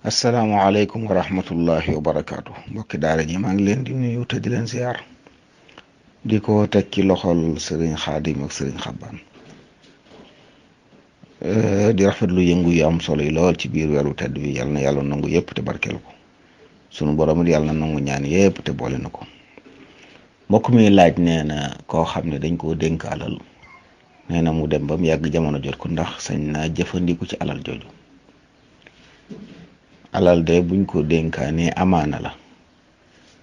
asalaamaaleykum wa rahmatullahi wa barakaatu mbokki daara ji maa ngi leen di nuyu te di leen ziar di ko teg ci loxol sëriñ Xaadim ak sëriñ Xabbaan di rafetlu yëngu yu am solo yi lool ci biir weeru tedd bi yàlla na yàlla nangu yëpp te barkeel ko sunu borom it yàlla na nangu ñaan yëpp te boole na ko. mbokk mi laaj nee na koo xam ne dañ koo dénk alal nee na mu dem ba mu yàgg jamono jot ko ndax sañ naa jëfandiku ci alal jooju. alal de buñ ko dénkaanee amaana la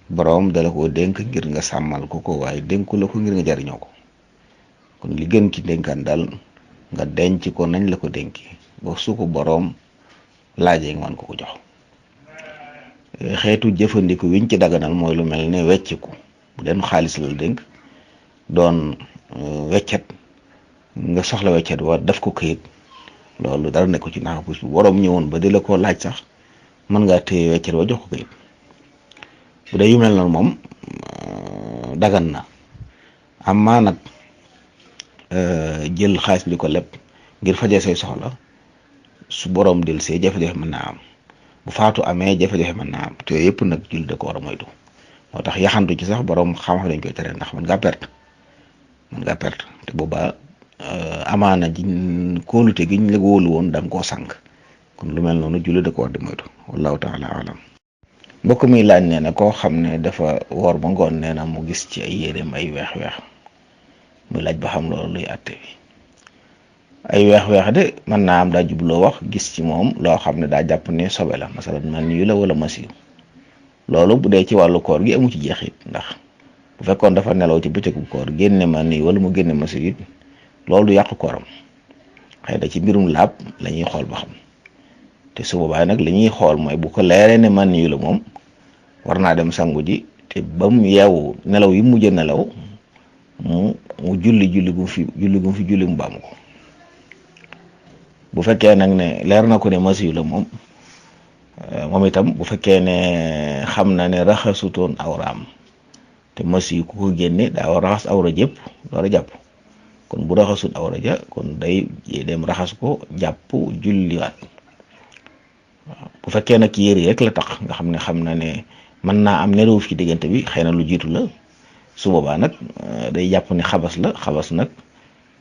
boroom dala ko dénk ngir nga sàmmal ko ko waaye dénku la ko ngir nga jariñoo ko kon li gën ci dénkaan daal nga denc ko nañ la ko dénki ba su ko boroom laajee nga mën ko ko jox. xeetu jëfandiku wiñ ci daganal mooy lu mel ne wecciku bu den xaalis la dénk doon weccet nga soxla weccet war def ko këyit loolu dara nekku ci ndax bu boroom ñëwoon ba di la ko laaj sax mën ngaa téye weccet wa jox ko këyit. bu dee yu mel noonu moom dagan na amaa nag jël xaalis bi ko lépp ngir fajee say soxla su boroom del see jafe-jafe mën naa am bu faatu amee jafe-jafe mën naa am te yëpp nag jullit da ko war a moytu moo tax yaxantu ci sax boroom xam-xam dañ koy tere ndax mën ngaa perte te boobaa amaana ji kóolute gi ñu la wóolu woon da nga koo sànq kon lu mel noonu jullit da ko war di moytu wallahu taala alam. mbokk mi laaj nee na koo xam ne dafa woor ba ngoon nee na mu gis ci ay yéreem ay weex-weex muy laaj ba xam loolu luy àtte bi. ay weex-weex de mën naa am daa jubloo wax gis ci moom loo xam ne daa jàpp ne sobe la masalan man yu la wala masiw loolu bu dee ci wàllu koor gi amu ci jeexit ndax bu fekkoon dafa nelaw ci bëccëgu koor génne man ni wala mu génne masiw it loolu du yàqu kooram xëy na ci mbirum laab la ñuy xool ba xam te su boobaa nag li ñuy xool mooy bu ko leeree ne man yu la moom war naa dem sangu ji te ba mu yeewu nelaw yi mujj nelaw mu julli gu fi julli mu baamu ko. bu fekkee nag ne leer na ko ne masiw la moom itam bu fekkee ne xam na ne raxasutoon awraam te masiw ku ko génne daa war raxas awra jëpp door a jàpp kon bu raxasut awra ja kon day dem raxas ko jàpp julliwaat. waaw bu fekkee nag yére rek la tax nga xam na ne mën naa am nelaw fi diggante bi xëy na lu jiitu la su boobaa nag day jàpp ne xabas nag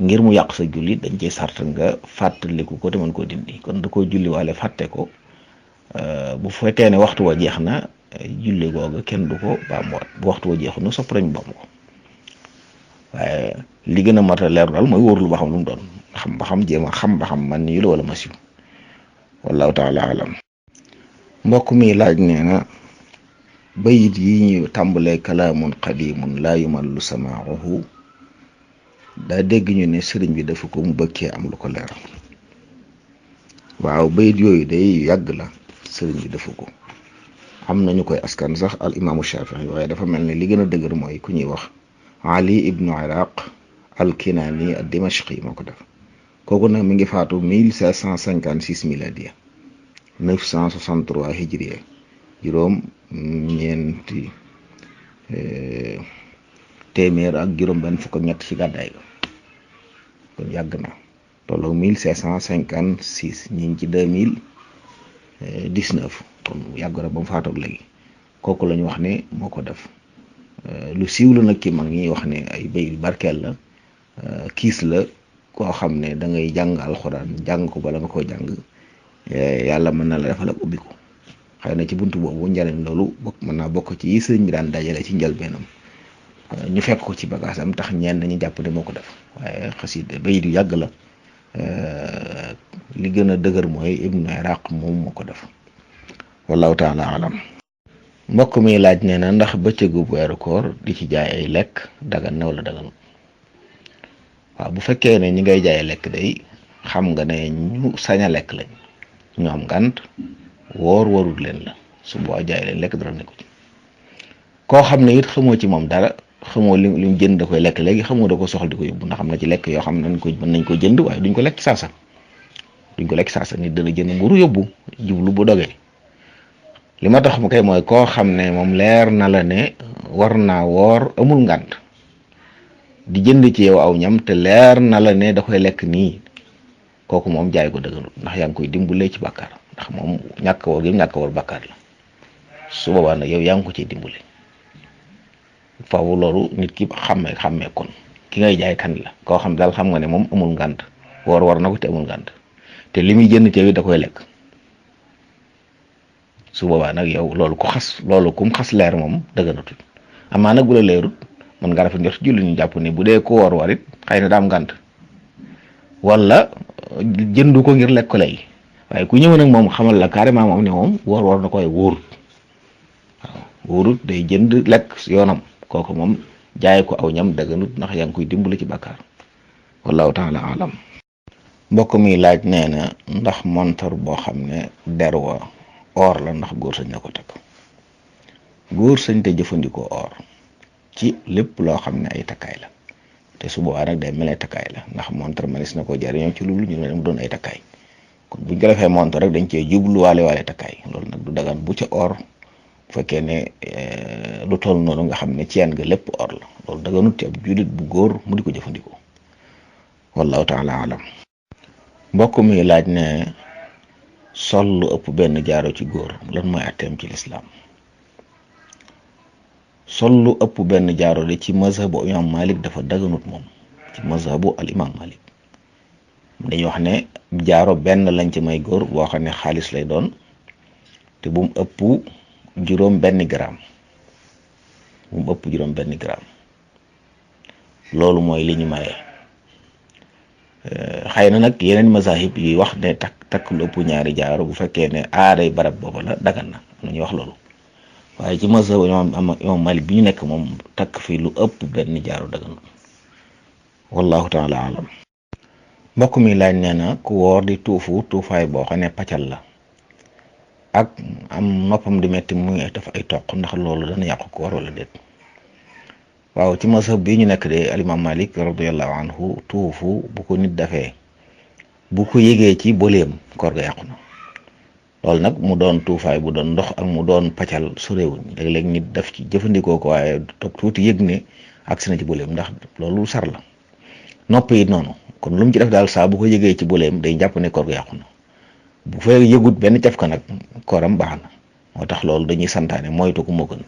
ngir mu yàq sa julli dañ cey sart nga fàttaliku ko te mën koo dindi kon da koo julli waale fàtte ko bu fekkee ne waxtu wa jeex na julli googa kenn du ko baamuwaat bu waxtu wa jeexu na sopp nañ baamu ko waaye li gën a mat a leer daal mooy wóorlu ba xam lu mu doon xam ba xam man ni yu la wala masiw wallahu taala alam. mbokk mi laaj nee na bayit yi ñu tàmbalee kalaamun qadimun laa yumallu samaahu daa dégg ñu ne sëriñ bi dafa ko mu bëggee am lu ko leeral. waaw bayit yooyu day yàgg la sëriñ bi dafa ko am nañu koy askan sax al imaamu Shafii waaye dafa mel ne li gën a dëgër mooy ku ñuy wax Ali ibnu Iraq al Kinaani ad Dimashqi moo ko def kooku nag mi ngi faatu 1556 miladiya 963 hijriya juróom ñeenti téeméer ak juróom benn fukk ak ñett ci gàddaay ga kon yàgg na tolloog 1556 ñi ngi ci 2019 kon yàgg na ba mu faatoog léegi kooku la ñu wax ne moo ko def lu siiw la nag ki mag ñi wax ne ay bay barkeel la kiis la koo xam ne da ngay jàng alxuraan jàng ko bala nga koo jàng yàlla mën na la defal ak ubbiku xëy na ci buntu boobu njariñ loolu mën naa bokk ci yi sëriñ bi daan dajale ci njëlbeenam ñu fekk ko ci bagage am tax ñenn ñi jàpp ne moo ko def waaye xasida bayit yu yàgg la li gën a dëgër mooy ibnu Iraq moom moo ko def wallahu taala alam. mbokk mi laaj nee na ndax bëccëgu weeru koor di ci jaay ay lekk dagan na wala dagan. waaw bu fekkee ne ñi ngay jaay lekk day xam nga ne ñu sañ a lekk lañ ñu am ngànt woor warul leen la su boo jaay leen lekk dara nekku ci koo xam ne it xamoo ci moom dara xamoo lim jënd da koy lekk léegi, xamoo da ko soxla di ko yóbbu, ndax am na ci lekk yoo xam ne mën nañ ko jënd waaye duñ ko lekk saasa nit dana jënd mburu yóbbu jublu bu dogee. li ma tax mu kay mooy koo xam ne moom leer na la ne war naa woor amul ngànt di jënd ci yow aw ñam te leer na la ne da koy lekk nii, kooku moom jaay ko dëgganut, ndax yaa ngi koy dimbalee ci bàkkaar, ndax moom ñàkk woor gi ñàkk woor bàkkaar la. su boobaa nag yow yaa ngi ko ciy dimbale. faaw loolu nit ki xàmmee kon ki ngay jaay kan la, koo xam daal xam nga ne moom amul ngànt, woor war na ko te amul ngànt, te li muy jënd ci yow da koy lekk. su boobaa nag yow loolu kum xas leer moom dëgganatul. amaa nag bu la leerut mën nga rafet njort julli ñu jàpp ne bu dee ko woor warit xëy na daam ngànt wala jëndu ko ngir lekk ko lay, waaye ku ñëw nag moom xamal la carrément moom ne moom woor war na koy wóorut. waaw wóorut day jënd lekk yoonam, kooku moom jaay ko aw ñam dëgganut, ndax yaa ngi koy dimbali ci bàkkaar. wallahu taala alam. mbokk mi laaj nee na ndax montor boo xam ne der wa or la ndax góor sañ na ko takk. góor sañ te jëfandikoo or ci lépp loo xam ne ay takkaay la, te su boobaa nag day mel ne takkaay la, ndax montor manis na ko jariñoo ci loolu ñu ne mu doon ay takkaay. kon buñ ko defee montor rek dañ cee jubluwaale takkaay, loolu nag du dagan bu ca or bu fekkee ne lu toll noonu nga xam ne ci yan nga lépp or la, loolu daganut ci ab jullit bu góor mu di ko jëfandikoo. wallahu taala alam. mbokk mi laaj ne sol lu ëpp benn jaaro ci góor lan mooy atteem ci lislaam. sol lu ëpp benn jaaro de ci mazhabu imam Malik dafa daganut moom, ci mazhabu al imam Malik dañuy wax ne jaaro benn lañ ci may góor boo xam ne xaalis lay doon, te bu mu ëpp juróom benn gramme, loolu mooy li ñu maye. xëy na nag yeneen mazahib yi wax ne takk lu ëpp ñaari jaaro bu fekkee ne aaday barab booba la dagan na, am na ñuy wax loolu, waaye ci mazhab imam Malik bi ñu nekk moom takk fii lu ëpp benn jaaro dagan na. wallahu taala alam. mbokk mi laaj nee na ku woor di tuufaay boo xam ne paccal la ak am noppam di metti muy def ay toq, ndax loolu dana yàqu ko war wala déet. waaw ci mazhab bi ñu nekk de alimam Malik radiyallahu anhu tuufu bu ko nit dafee bu ko yëgee ci boleem koor ga yàqu na. loolu nag mu doon tuufaay bu doon ndox ak mu doon paccal su réewuñ, léeg-léeg nit daf ci jëfandikoo ko waaye toog tuuti yëg ne agsi na ci boleem, ndax loolu sar la. nopp yi noonu, kon lu mu ci def daal saa bu ko yëgee ci boleem day jàpp ne koor ga yàqu na. bu fee yëgut benn caf ka nag kooram baax na. moo tax loolu dañuy santaane moytu ko moo gën.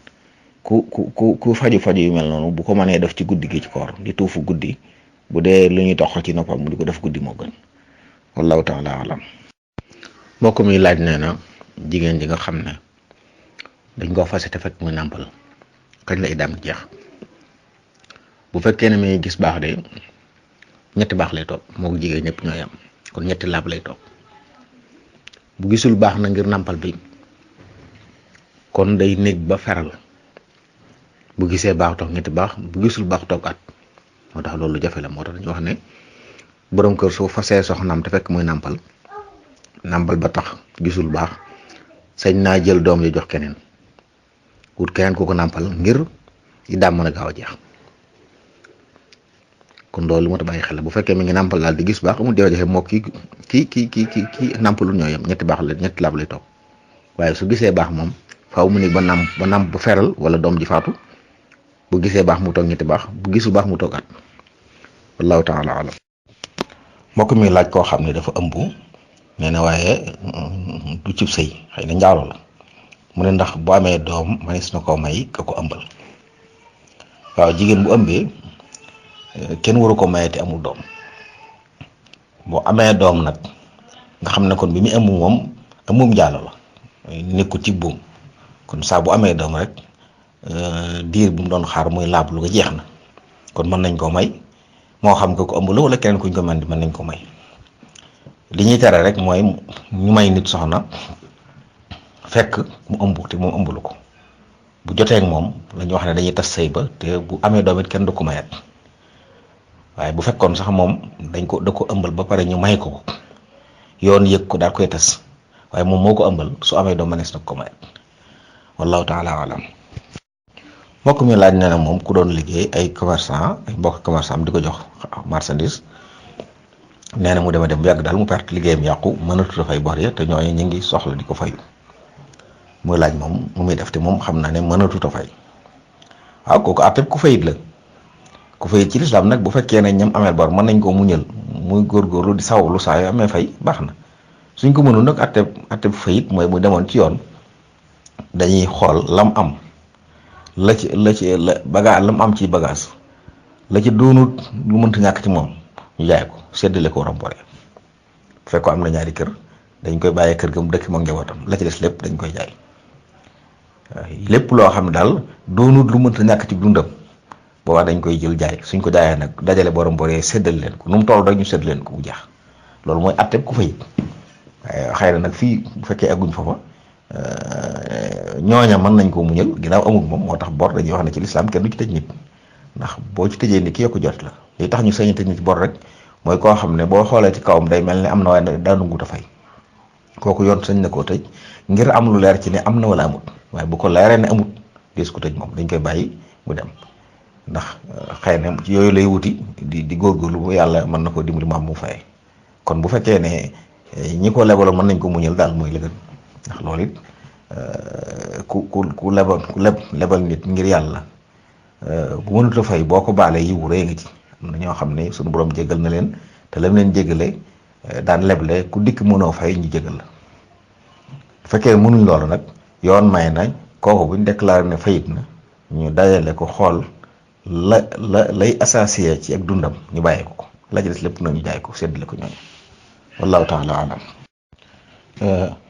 ku faju yu mel noonu bu ko mënee def ci guddi gi ci koor di tuufu guddi, bu dee lu ñuy toxal ci noppam mu di ko def guddi moo gën. wallahu taala alam. mbokk mi laaj nee na jigéen ji nga xam ne dañ koo fase te fekk muy nàmpal kañ la iddaam jeex. bu fekkee ne muy gis baax de ñetti baax lay toog, moo ko jigéen ñëpp ñooy am, kon ñetti laab lay toog. bu gisul baax na ngir nàmpal bi kon day néeg ba feral, bu gisee baax toog ñetti baax, bu gisul baax toog at. moo tax loolu jafe la, moo tax dañu wax ne borom kër soo fasee soxnaam te fekk muy nàmpal ba tax gisul baax, sañ naa jël doom yi jox keneen, wut keneen ku ko nàmpal ngir iddaam mën a gaaw a jeex. kon loolu moo tax bàyyi xel bu fekkee mi ngi nàmpal daal di gis baax amul jafe-jafe moo kii nàmpalul ñoo yem, ñetti laab lay toog. waaye su gisee baax moom faaw mu ne ba nàmp ba feral wala doom ji faatu, bu gisee baax mu toog ñetti baax, bu gisul baax mu toog at. wallahu taala alam. mbokk mi laaj koo xam ne dafa ëmb, nee na waaye du cib sëy, xëy na njaalo la, mu ne ndax bu amee doom manis na koo may ka ko ëmbal. waaw jigéen bu ëmbee kenn waru ko maye te amul doom. boo amee doom nag nga xam ne kon bi mu ëmb moom ëmbum njaalo la, nekkul ci buum, kon saa bu amee doom rek diir bu mu doon xaar muy laab lu ko jeex na, kon mën nañ koo may, moo xam nga ko ëmb la wala keneen kuñ ko mën nañ ko may. li ñuy tere rek mooy ñu may nit soxna fekk mu ëmb te moom ëmbulu ko. bu jotee ak moom la ñu wax ne dañuy tas sëy ba, te bu amee doom it kenn du ko mayat. waaye bu fekkoon sax moom da ko ëmbal ba pare ñu may ko yoon yëg ko daal koy tas, waaye moom moo ko ëmbal su amee doom mënees na ko mayat. wallahu taala alam. mbokk mi laaj nee na moom ku doon liggéey ay commerçant ay mbokk commerçant am di ko jox marchandise nee na mu dem bu yàgg daal mu perte liggéeyam yàqu mënatut a fay bor ya te ñooñu ñu ngi soxla di ko fayu muy laaj moom mu muy def te moom xam naa ne mënatut a fay waaw kooku àtte ku fayit la ku fayit ci lislaam nag bu fekkee ne ñam ameel bor mën nañ koo muñal muy góorgóorlu di sawlu saa yu amee fay baax na suñ ko mënul nag àtte fayit mooy mu demoon ci yoon dañuy xool lam am la lam am ci bagage la ci doonut lu mënta ñàkk ci moom ñu jaay ko séddale ko rombore bu fekk am na ñaari kër dañ koy bàyyee kër ga mu dëkk moom njabootam la ci des lépp dañ koy jaay lépp loo xam ne daal doonut lu mënta ñàkk ci dundam boobaa dañ koy jël jaay suñ ko jaayee nag dajale borom boree séddale leen ko nu mu toll rek ñu séddale leen ko bu jeex loolu mooy àtte ku fayit waaye xëy na nag fii bu fekkee agguñ foofa ñooña mën nañ koo muñal ginnaaw amul moom moo tax bor dañuy wax ne ci lislaam kenn du ci tëj nit ndax boo ci tëjee ni ki yokku jot la li tax ñu sañ tëj nit ci bor rek mooy koo xam ne boo xoolee ci kawam day mel ne am na waaye daa nangut a fay kooku yoon sañ na koo tëj ngir am lu leer ci ne am na wala amut waaye bu ko leeree ne amut dees ko tëj moom dañ koy bàyyi mu dem ndax xëy na ci yooyu lay wuti di góorgóorlu bu yàlla mën na koo dimbali mu am mu fay kon bu fekkee ne ñi ko lebaloon mën nañ ko muñal daal mooy lëgën ndax loolu it ku lebal nit ngir yàlla bu mënut a fay boo ko baalee yiwu rëy nga ci am na ñoo xam ne suñu borom jégal na leen te lam leen jégale daan leble ku dikk mënoo fay ñu jégal la bu fekkee mënuñ loolu nag yoon may na kooku buñ déclaré ne fayit na ñu dajale ko xool lay associé ci ak dundam ñu bàyyee ko la ci des lépp na ñu jaay ko séddale ko ñooñu wallahu taala alam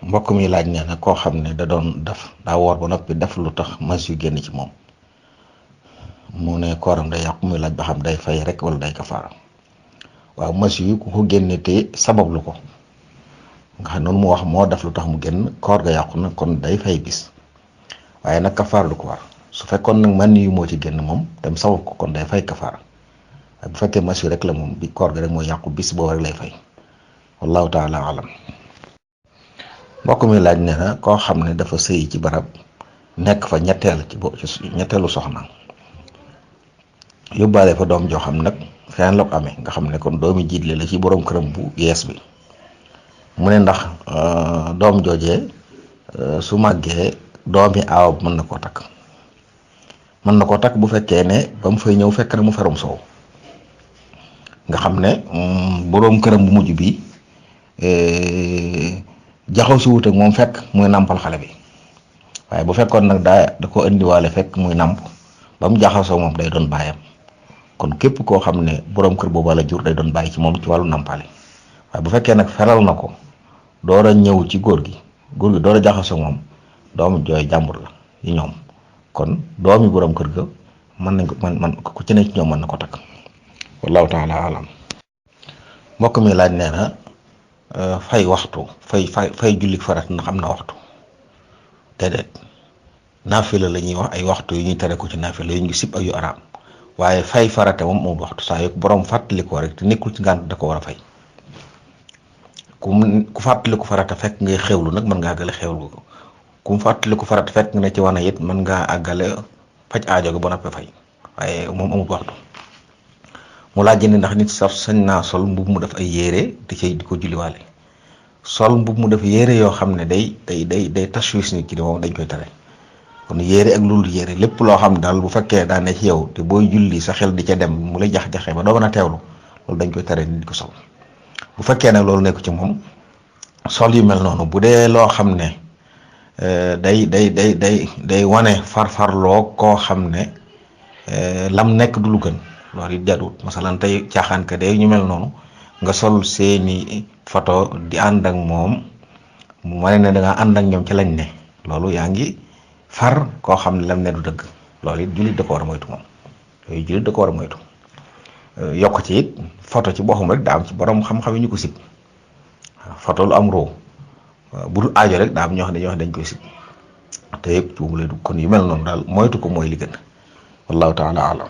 mbokk mi laaj nee na koo xam ne daa woor ba noppi def lu tax mas yu génn ci moom mu ne kooram day yàqu muy laaj ba xam day fay rek wala day kafaara waaw mas yu ku ko génne te sabablu ko nga xam noonu mu wax moo def lu tax mu génn koor ga yàqu na kon day fay bis waaye nag kafaara du ko war su fekkoon nag man yu moo ci génn moom dem sabab ko kon day fay kafaara waaye bu fekkee mas yu rek la moom bi koor ga rek mooy yàqu bis boobu rek lay fay wallahu taala alam mbokk mi laaj nee na koo xam ne dafa sëy ci barab nekk fa ñetteelu soxna yóbbaale fa doom joo xam nag feneen la ko amee nga xam ne kon doomi jiitle la ci borom këram bu yees bi mu ne ndax doom joojee su màggee doomi aaw mën na koo takk bu fekkee ne ba mu fay ñëw fekk na mu ferum soow nga xam ne borom këram bu mujj bi jaxaw si wut ak moom fekk muy nàmpal xale bi waaye bu fekkoon nag da ko indiwaale fekk muy nàmp ba mu jaxasoo moom day doon baayam kon képp koo xam ne borom kër boobu la jur day doon bàyyi ci moom ci wàllu nàmpale waaye bu fekkee nag feral na ko door a ñëw ci góor gi door a jaxasoo moom doomu jooy jàmbur la yi ñoom kon doomi borom kër ga mën nañ ko man ku ci ne ci ñoom mën na ko takk wallahu taala alam mbokk mi laaj nee na fay waxtu fay jullik farat ndax am na waxtu déedéet naafila la ñuy wax ay waxtu yu ñuy tere ko ci naafila yu ñu sib ak yu araam waaye fay farate moom amul waxtu saa yu borom fàttalikoo rek te nekkul ci ngànt da ko war a fay ku fàttaliku farata fekk ngay xewlu nag mën ngaa àggale xewlu ko ku fàttaliku farata fekk nga ne ci wana it mën ngaa àggale faj aajo ga ba noppee fay waaye moom amul waxtu mu laaj ne ndax nit sax sañ naa sol mbub mu def ay yére di ko julliwaale sol mbub mu def yére yoo xam ne day tashwis nit ki moom dañ koy tere kon yére ak loolu yére lépp loo xam ne daal bu fekkee daa ne ci yow te booy julli sa xel di ca dem mu lay jax-jaxee ba doo mën a teewlu loolu dañ koy tere nit di ko sol bu fekkee nag loolu nekk ci moom sol yu mel noonu bu dee loo xam ne day wane farfarloo koo xam ne lam nekk du lu gën loolu it jaduwut masalan tey caaxaan ka day ñu mel noonu nga sol seeni photo di ànd ak moom mu wane ne da nga ànd ak ñoom ci lañ ne loolu yaa ngi far koo xam ne lam ne du dëgg loolu it jullit da ko war a moytu moom yooyu jullit da ko war a moytu yokk ci it photo ci boppam rek daa am ci borom xam-xam yi ñu ko sib photo lu am roo bu dul aajo rek daa am ñoo xam ne dañ koy sib te yëpp ci lay dugg kon yu mel noonu daal moytu ko mooy li gën wallahu taala alam